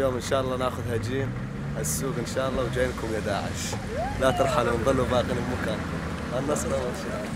اليوم ان شاء الله ناخذ هجين السوق ان شاء الله، وجاينكم يا داعش. لا ترحلوا، نظلوا باقين بمكانكم. النصر اول شيء.